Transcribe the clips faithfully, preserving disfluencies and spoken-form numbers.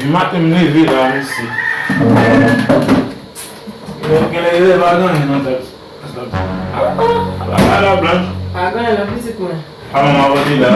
Maten m leve la, mesye. Genlè, genlè, genlè pa gen anyen nan tèt. Ah, ah, ah, la blanch. Pa gen anyen nan pitit mwen. Ah, manman, a kote la?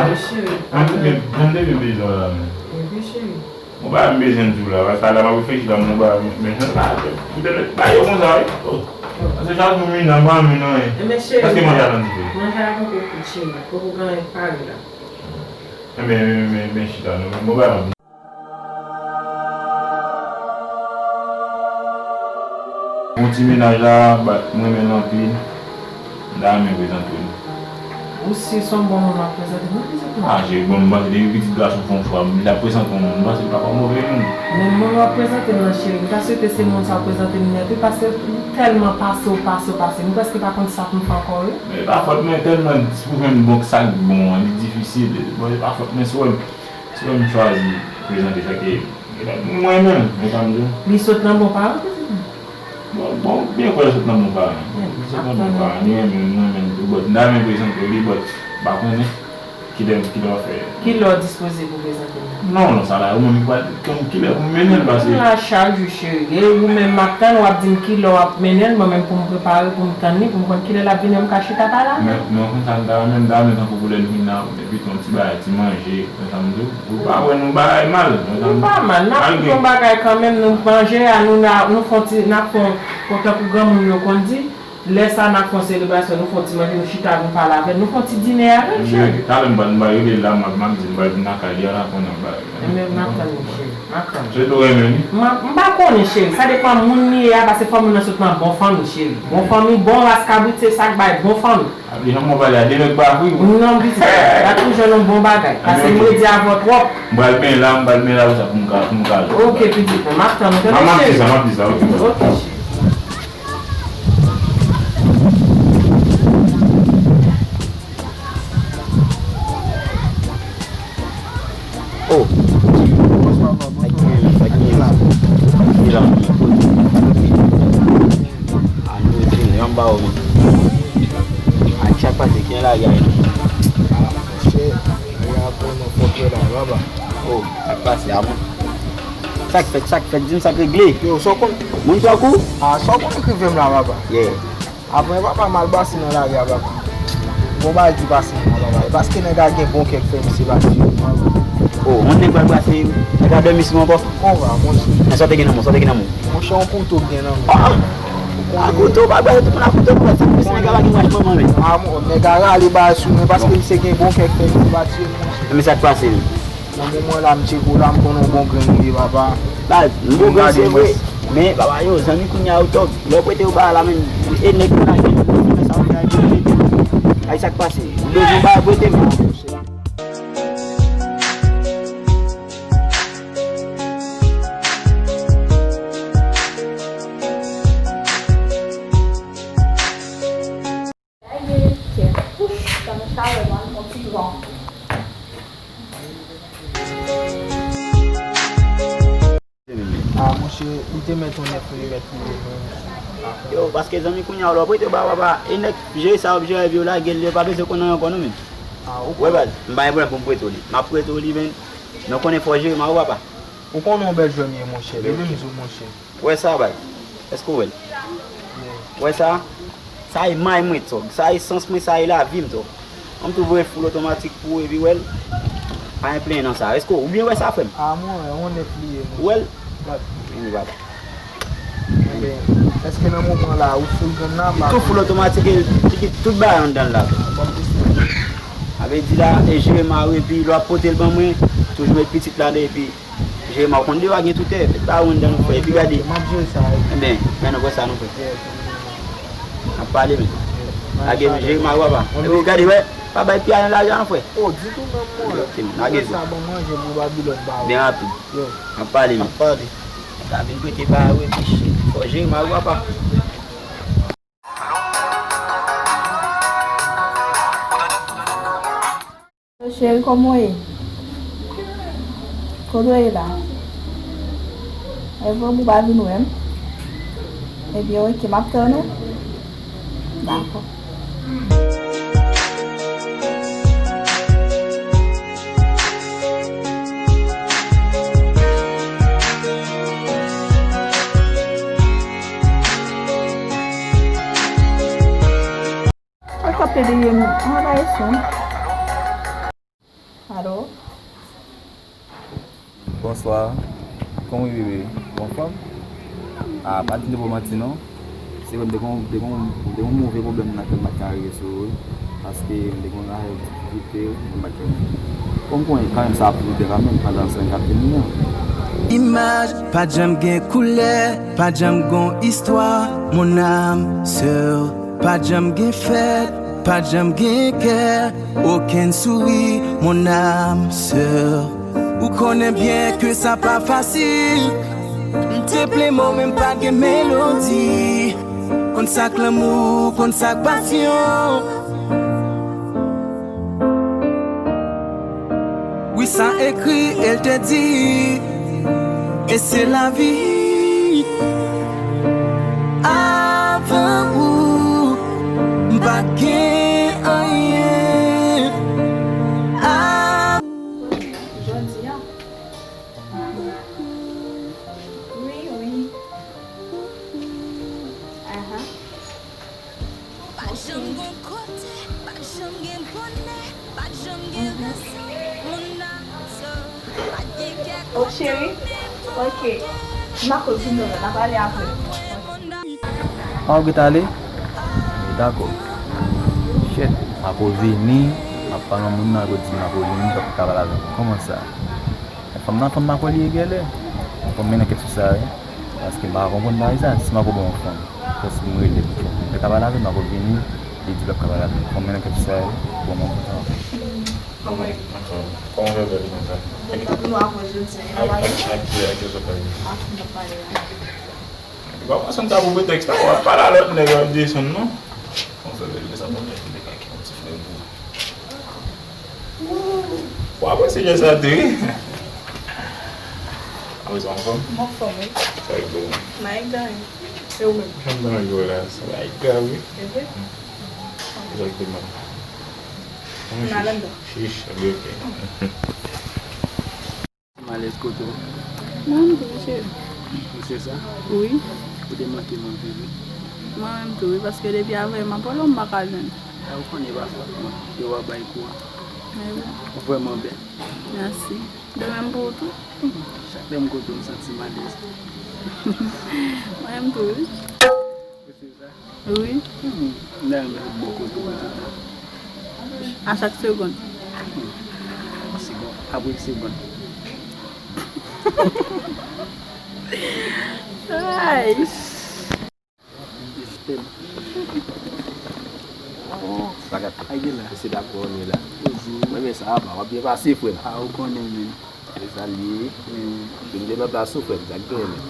Wi, cheri. An, men, jan m te vin bezwen la, men. Epi, cheri. Bon, bagay m bezwen di w la, paske la, m ap reflechi la, m gon bagay, men, men, la, poutèt, bagay yo konsa, wi. Oh. Paske chak jou m vin la, m pa menm anyen. Enben, cheri, èske manje a tann dife? Manje a poko kwit, cheri. Poko gen anyen k pare la. Enben, men, men, men, chita, non, m gon bagay m ap Yon ti mennaj la, bat, m renmen l anpil. M ta renmen prezante w li. Ou si se yon bon moun w ap prezante m nan, pitit mwen? Ah, cheri, bon, m panse depi pitit gason fè yon fwa, m ta prezante yon moun, m panse l pa fè move moun. Men moun w ap prezante m nan, cheri, m ta swete se moun sa w prezante m nèt, wi, paske m tèlman pase w, pase w, pase. M prèske pa konn sa pou m fè ankò, wi. Men e pa fòt mwen, tèlman pou jwenn bon, sa k bon an, li difisil. Bon, e pa fòt mwen, si w wè m Si w wè m chwazi prezante sa ke, mwen menm, men sa m di w. Li sot nan bon paran, pitit mwen? Bon, bon, byen kwè l sot nan bon paran. Li sot nan bon paran, li renmen, li renmen l tou, but m ta renmen prezante w li, but m pa konnen kilè, kilè w ap fè. Kilè w dispoze pou prezante l la? Non, non, sa la, ou menm ki pral, kilè pou m mennen l, paske. M la chak jou, cheri. E ou menm m ap tann, w ap di m kilè w ap mennen l, mwen menm pou m prepare, pou m tann li, pou m konn kilè l ap vini, m ka chita pa la. Men, men w konn sa m ta renmen, m ta renmen tankou pou lè l vin la, epi yon ti bagay, ti manje, men sa m di w, ou pa wè nou bagay mal, men sa m di w. Nou pa mal, n ap fè yon bagay kanmenm, nou manje a, nou, n a, nou fè yon ti, n ap fè yon, tankou granmoun yo konn di, lè sa n ap fè yon selebrasyon, nou fè yon ti manje, nou chita, nou pale avè l, nou fè yon ti dine avè l, cheri. Talè m pral, m pral rele l la, m ap, m ap di l, m pral vin lakay li a la, konnen m pral. Enben, m ap tann li, cheri. M ap tann li. Se tou renmen li? M ap, m pa konnen, cheri. Sa depann moun li ye a, paske fò moun nan sot nan bon fanmi, cheri. Bon fanmi, bon ras kabrit, se sa k bay bon fanmi. Api, jan mwen pale a, de nèg pa fri, wi. Non, pitit, w ap toujou jwenn yon bon bagay. Paske m redi avè w twòp. M pral benyen la, m pral benyen la, pou sa, pou m ka, pou m ka. Ok, pitit mwen, m ap tann ou, tande, cheri? M ap di sa, m ap di sa, ok. Ok, cheri. Oh. Sa k gen, sa k gen la? Sa k gen la? A, nou di, nou anba w, men. A, sa k pase, ki an lari a, non? A, monchè, lari a vrèman fòk wè la, papa. Oh, sa k pase, a, bon? Sa k fèt, sa k fèt, di m sa k regle. Yo, sa w konn? Moun tankou? A, sa w konn k rive m la, papa? Yeah. Apre papa m al pase nan lari a papa. Gon bagay ki pase nan lari a. E paske nèg la gen bon kè k fè misye pase. Oh, yon nèg pral pase, nèg la dòmi sou mwen ankò. Kòman, monchè? Men sa w te gen nan men w, sa w te gen nan men w? Monchè, yon kouto k gen nan men m. Ah! A kouto, pa pase tout moun a kouto, monchè. Sa k fè nèg la pa gen raj manman, men. Ah, mon, nèg la rale bagay sou mwen paske misye gen bon kè k fè misye pase, monchè. Men sa k pase, men. Nan moman la, m tcheke w la, m konnen w bon grenn ou ye, papa. Ba, m bon grenn, se vre. Men, papa, yo, zanmi kounye a yo tòg. Lè w prete yo bagay la, menm, e nèg yo lage, men sa w fè a, e prete. Ay, sa k pase? Ou bezwen bagay, prete m. Gade kèk kouch, tann chalè m an, yon ti van. Ah, monchè, li te mèt yon nèf milimèt li ye, men. Yo, paske zanmi kounye a, lè w prete ba papa, e nèg jere sa w ap jere epi yo lage l, yo pa bezwen konn anyen ankò non, men. Ah, ok. Wè, baz, m pa gen pwoblèm pou m prete w li. M ap prete w li, men. Men w konnen fò w jere m a wi, papa. Ou konnen yon bèl jwè m ye, monchè. Leve m di w, monchè. Wè sa, bay. Èske w wè l? Wè sa? Sa e may mwen, tòg. Sa e sans mwen, sa e lavi m, tòg. An m tou voye l full otomatik pou ou, epi wè l. Pa gen plenyen nan sa. Èske w byen wè sa, frè m? Ah, mwen wè, yon nèf li ye, monchè. Ou wè l? Gad. Vini, papa. Enben, èske nan moman la, ou full grenn la? Li tou full otomatik, e li kit tout bagay anndan l la. Bon, plis. A vle di la, e jere m a wi, epi lè w ap pote l ban mwen, toujou met pitit ladan, epi Jere m a, ou konn dewa gen toutè, met ba ou anndan nou fè, epi gade. M ap jere sa, wi. Enben, men nou fè sa nou fè. Yeah. N ap pale, men. Yeah. Lage m, jere m a, papa. Epi gade, wè, pa bay pye a nan lari a non, frè. Oh, ditou menm, mwen. Lage sa, ban manje pou Babilòn ba ou. Byen rapid. Yeah. N ap pale, men. N ap pale. Sa vin prete ba ou, epi fò jere m a, papa. Yo, cheri, kòman w ye? Kote w ye la? Evre, ou pa vin wè m? Ebyen, oke, m ap tann ou. Dakò. Te deye m anba esonm. Alo? Bonswa. Kòman w ye, bebe? Ou anfòm? Ah, pa di m te ba w manti, non. Se vre, m te gon, m te gon, m te gon move pwoblèm nan ke m pa t ka rive sou ou, wi. Paske m te gon lajè difikilte, m pa t ka. Bon, m konnen kanmenm sa ap rive kanmenm pandan semenn k ap vini an. Imaj pa janm gen koulè, pa janm gon istwa, mon âme sœur. Pa janm gen fèt, pa janm gen kè, okenn souri, mon âme sœur. Ou konnen byen ke sa pa fasil. M te plen mo, men m pa t gen melodi. Konn sa k lanmou, konn sa k pasyon. Wi, sa ekri, e l te di, e se lavi. Avan ou, m pa t gen anyen. Jodi a. Wi, wi. Aha. Pa janm gon kote, pa janm gen bonè, pa janm gen rezon. Mon âme sœur, pa gen kè. Oh, cheri. Ok. M a koz vin nan, n a pale apre. Ah, w ret ale? Dakò. Shit, m a koz vini, m ap pale yon moun nan, l ap di m a koz vini, l ap ka pale avè m. Kòman sa? Fanm nan, fanm Makòl li ye gèlè. Fò m mennen ankèt sou sa, wi. Paske m pa konprann bagay sa. Si Makòl ba w yon fanm, fò si m rele l, li ka pale avè l, Makòl vini, li di l ap ka pale avè l. Fò m mennen ankèt sou sa, wi. Bon, mwen kontan. Kòman w ye? Kòman w fè bèl konsa? Mwen pa konn wè avè w jodi a. Ak, ak, ak ki, ak ki w sot pale? Ak m t ap pale a. Epi pa pran Sandra pou pretèks la, w ap pale a lòt nèg, w ap di Sandra non. Kòman w fè bèl konsa, bon, nèg, nèg ak yon ti frè pou ou. W ap eseye sa tou, wi. Apre sa, w anfòm? M anfòm, wi. Sa e bon. M a egare. E ou menm? Jan m nan yo la, sa va egare, wi. E vre? Egzakteman. M al anndan. Chich, ok, ok. M alèz kote w. Mwen menm tou, wi, cheri. Ou se sa? Wi. Ou te manke m anpil, wi. Mwen menm tou, wi, paske depi avè m ap wè w, m pa ka jwenn. A, ou konnen e pa fòt mwen, e w ap bay kou an. Mwen wi. Ou vrèman bèl. Mèsi. De menm pou ou tou. Hmm, chak lè m kote w, m santi m alèz. Mwen menm tou, wi. Ou se sa? Wi. Hmm, m ta renmen ret bò kote w toutan. A chak segonn. Hmm. Segonn apre segonn. Ay. Sa gate. Ay, gen la. Mesye dakò, nou la. Mwen, men sa va, w ap byen pase, frè m. A, ou konnen, men. Se sa l ye. Vin de nan plas ou, frè m, sa k gen, men.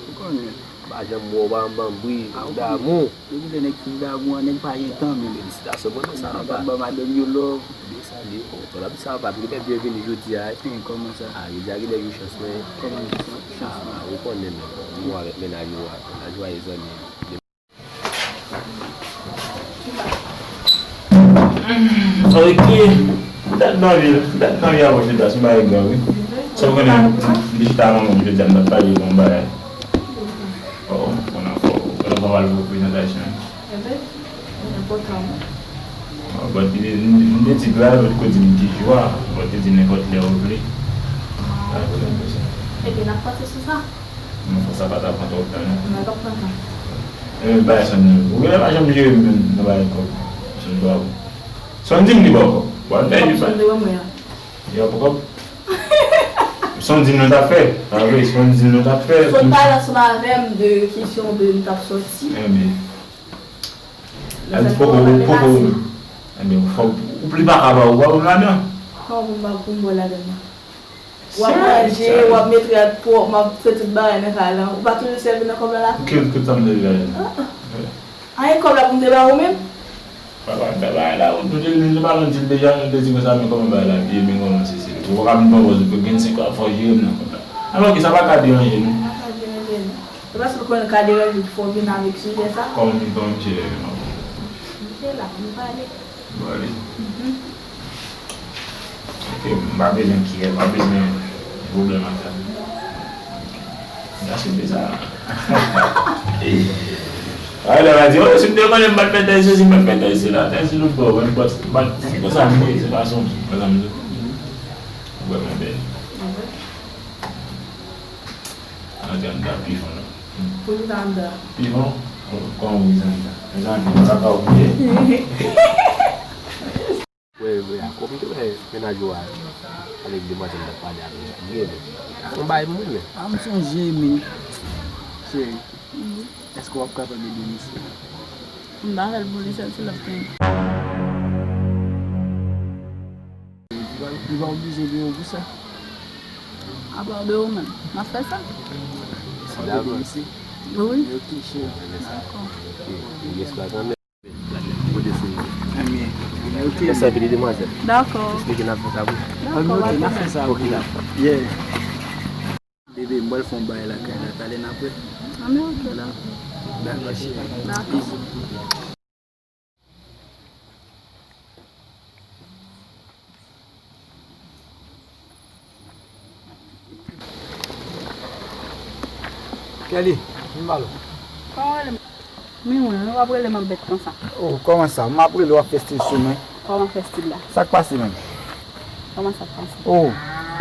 Ou konnen. Pa janm wè w pa anba bri, damou. Depi lè nèg fin damou an, nèg pa gen tan, men. Felisitasyon, mwen, men sa va. Nèg ap ba madanm yo love. Byen sa li, bon, bon, la, sa va, li byen byenveni jodi a, wi. Kòman sa? A, jodi a gen de jou chans, men. Kòman chans, chans, ah, ou konnen, men, bon, nou avèk mennaj nou a, mennaj nou a, zanmi. Ok, dat nan vi, dat nan vi a, bon, jodi a, se yon bagay grav, wi. Sa w konnen, m te chita manman m jodi a, m t ap pale yon bagay. Oh, konnen fò, konnen fò w al pou prezantasyon. Enben, enpòtan, wi. Ah, but li, li, li te di grav, li te di m ki jou a, but li te di nenpòt lè ou vle. Ah, pa gen pwoblèm pou sa. Ebyen, n ap pase sou sa. Non, fò sa pa ta pran twòp tan, non. Non, l p ap pran tan. Ebyen, bagay sa, non. Ou genlè pa janm jere m menm nan bagay kòb. Son dwa ou. Son di m li ba w kòb. Bon, fè li pa. Son di m li ba mwen an. Li ba w kòb. Son di m nou t ap fè. Pa vre, son di m nou t ap fè. Son pale ansanm avè m de kesyon de nou t ap sòti. Enben. Sa di poko, poko ou menm. Enben, fò ou pli pa ka ba ou, ba ou ladan. Kòman pou m ba, pou m ba w ladan nan? W ap manje, w ap netwaye, w ap fè tout bagay nan kay lan. Ou pa toujou sèvi nan kòb la la? Ki, ki tan m sèvi ladan? Ah, ah. Anyen kòb la pou m te ba ou menm? Papa, m ta bay la, ou te, nou te pale anpil deja, nou te di konsa, men kòman bagay la ap ye, men kòman se, se, ou pa ka vin pran pòz ou, pou gen senk an, fò w jere m nan kòb la. Alò, ki sa pa ka deranje nou. Pa ka deranje nou. Se paske w konnen l ka deranje w ki fè w vin avèk sijè sa. Kòman, kòman misye ye menm? Misye la, nou pale. Bon, ale. Mhm. Ok, m pa bezwen kiyè, m pa bezwen pwoblèm ak sa. Ok. M ta swete sa. Alò, la di, oh, si m te konnen m pa t fè tèl sesi, m pa t fè tèl sela, tèl se lòt bò, mwen m pa t, m pa t, se konsa m ye, se fason m ye, konsa m ye. Ou wè, mwen bèl. Ann antre anndan pi fon non. Pou nou ta anndan. Pi fon? Kòman ou di anndan? Mezanmi, nou pa ka oblije. Wè, wè, a kòm te wè mennaj ou a avèk demwazèl la pale avè l. Byen, men. A fon bay mwen, men. A m sonje, men. Cheri, èske w ap kapab ede misye? M pa fè l pou li sèl, se lòt gen. Li pa, li pa oblije de ou pou sa. Apa de ou menm, m ap fè sa. Wi. Ok, cheri. Dakò. Kote sou li. Ebyen, ebyen, ok. Mèsi anpil, demwazèl. Dakò. Esplike n ap fè sa pou. Dakò, ok, n ap fè sa pou. Ok, dakò. Yeah. Bebe, m pral fè yon bagay lakay la, talè n ap wè. Ebyen, ok, dakò. Dakò, cheri. Dakò. Bizou. Kelly, vin ba l. Kòman w rele m? Men mwen, w ap rele m anbèt konsa. Oh, kòman sa? M ap rele w ap fè stil sou mwen. Kòman fè stil la? Sa k pase menm? Kòman sa k pase? Oh,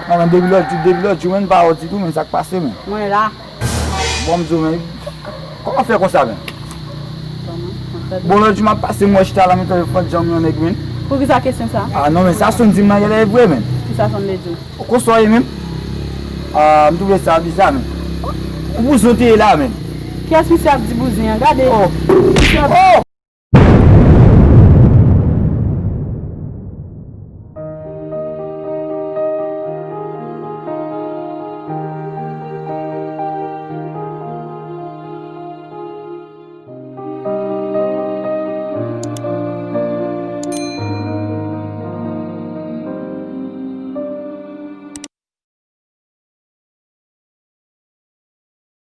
manman, depi lòt jou, depi lòt jou, men m pa wè w ditou, men sa k pase menm? Mwen la. Bon, m di w, men, kòman fè konsa menm? Kòman? Bon, lòt jou m ap pase, m wè chita la, men tankou fòt janm yon nèg, men. Poukisa kesyon sa? Ah, non, men sa Sonn di m nan yè la, e vre, men. Kisa Sonn te di w? Ou konn sa w ye menm? Ah, m twouve sa biza, men. Ou bouzon te ye la, men. Kiyès misye ap di bouzen an? Gade. Oh! Misye ap Oh!